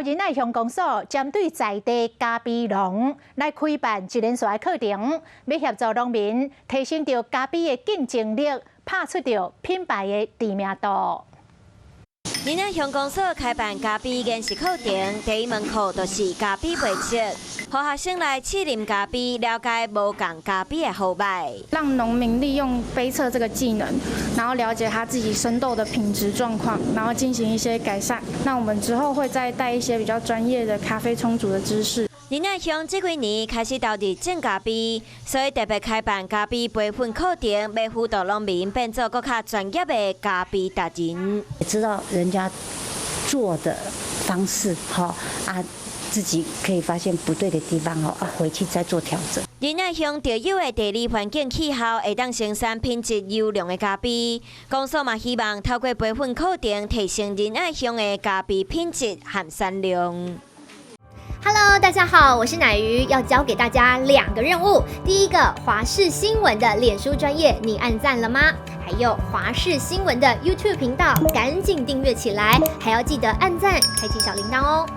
仁愛鄉公所針對在地咖啡農來開辦一連串的課程，欲協助農民提升著咖啡的競爭力，拍出著品牌的知名度。仁愛鄉公所開辦咖啡研習課程，第一門課就是咖啡杯測，予學生來試啉咖啡，了解無仝咖啡的好䆀。讓農民利用杯測這個技能，然後了解他自己生豆的品質狀況，然後進行一些改善。那我們之後會再帶一些比較專業的咖啡沖煮的知識。仁愛鄉這幾年開始投入種咖啡，所以特別開辦咖啡培訓課程，欲輔導農民變做閣較專業的咖啡達人。知道人家做的方式，哈啊，自己可以發現不對的地方，哦啊，回去再做調整。仁愛鄉特有的地理環境氣候，會當生產品質優良的咖啡。公所嘛希望透過培訓課程，提升仁愛鄉的咖啡品質和產量。 Hello，大家好，我是奶魚，要交給大家兩個任務。第一個，華視新聞的臉書專頁，你按讚了嗎？還有華視新聞的 YouTube 頻道，趕緊訂閱起來，還要記得按讚，開啟小鈴鐺哦。